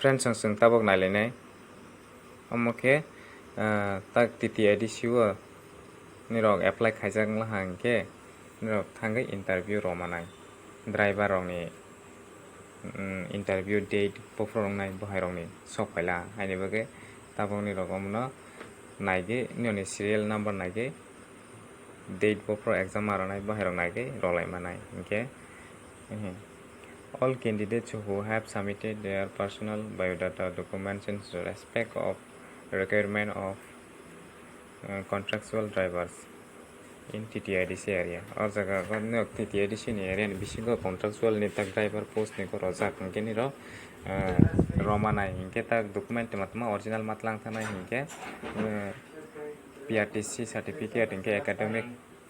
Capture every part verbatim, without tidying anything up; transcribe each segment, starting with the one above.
Friends, ang chwng tabok nailainai. Omo khe, ah, tak T T A D C o nirok apply khaijak wngla ha hinkhe nirok thangwi interview rwmanai. Driver rokni, mm, interview date bophuru wngnai, bohairokni sok phaila. Haini bagwi tabok nirok omono naigwi nini serial number naigwi date bophuru exam ma rwnai, bohairok naigwi rwlaimanai hinkhe. Mhm. All candidates who have submitted their personal biodata documents in respect of requirement of, uh, contractual drivers in T T A D C area. O jaga o nok T T A D C ni area ni bisingo contractual ni tak driver post ni gorojak hinkhe nirok, uh, rwmanai hinkhe tak document tama tama original ma tlang thanai hinkhe, uh, P R T C certificate hinkhe academic,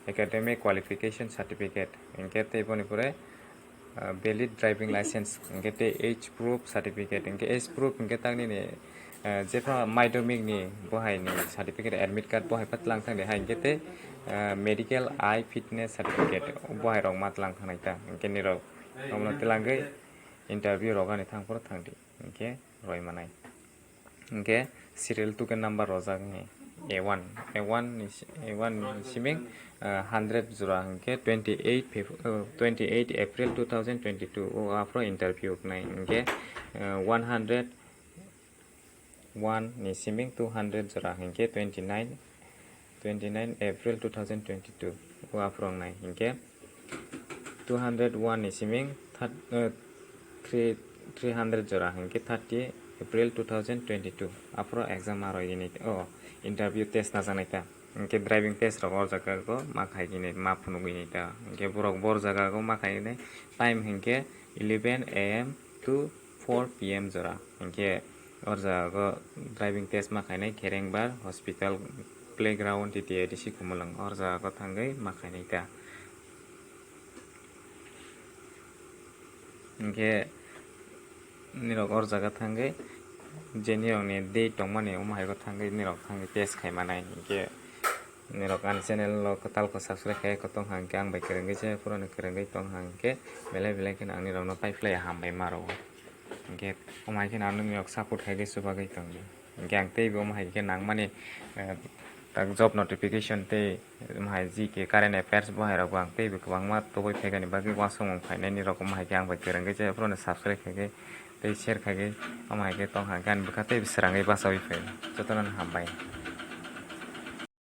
academic qualification certificate hinkhe tei boni pore, ah, valid driving license, hinkhe tei age proof certificate, hinkhe age proof hinkhe tak nini, ah, jepha madhyamik ni bohai ni certificate, admit card bohai pha tlang thang de hai, hinkhe tei, ah, medical eye fitness certificate bohai rok ma tlang thang nai ta, hinkhe nirok omono twlangwi interview rogani thang phuru thang di, hinkhe roi manai. Hinkhe serial token number rojak ni A one, A one ni si-, A one ni siming, ah, hundred jora hinkhe twenty eight Feb-, ah, twenty eight April two thousand twenty two o aphuru interview wngnai hinkhe, ah, one hundred one ni siming two hundred jora hinkhe twenty nine twenty nine April two thousand twenty two o aphuru wngnai hinkhe two hundred one ni siming thir-, eh, three, three hundred jora hinkhe thirty April two thousand twenty two aphuru exam ma rwgini o interview test najaknai ta hinkhe driving test rok o jaga o ma khaigini ma phunugini ta hinkhe borok bor jaga o ma khaigini time hinkhe eleven A M to four P M jora hinkhe o jaga o driving test ma khainai Kherengbar Hospital Playground T T A D C Khumulwng o jaga o thangwi ma khainai ta. Hinkhe nirok o jaga thangwi je nirokni date tongmani omo hai o thangwi nirok thangwi test khaimanai hinkhe nirok ani channel o kwtal khe subscribe khai tong hang khe ang bai kwrwngwi se phuruni kwrwngwi tong hang khe belai belai kheno ang nirokno paiphlai hambai ma rwo. Hinkhe omo hai kheno ang nirok support khai khe chubagwi tong di. Hinkhe ang teibo omo hai khe nangmani, eh, tak job notification tei omo hai G K current affairs bo hai rok bo ang teibo kwbangma tubui phaikani bagwi uansukmung phainai nirok omo hai khe ang bai kwrwngwi se phuruni subscribe khai khe tei share khai khe omo hai khe tong hang khe ani bwkha teibo swrangwi bachaui phai jotono hambai.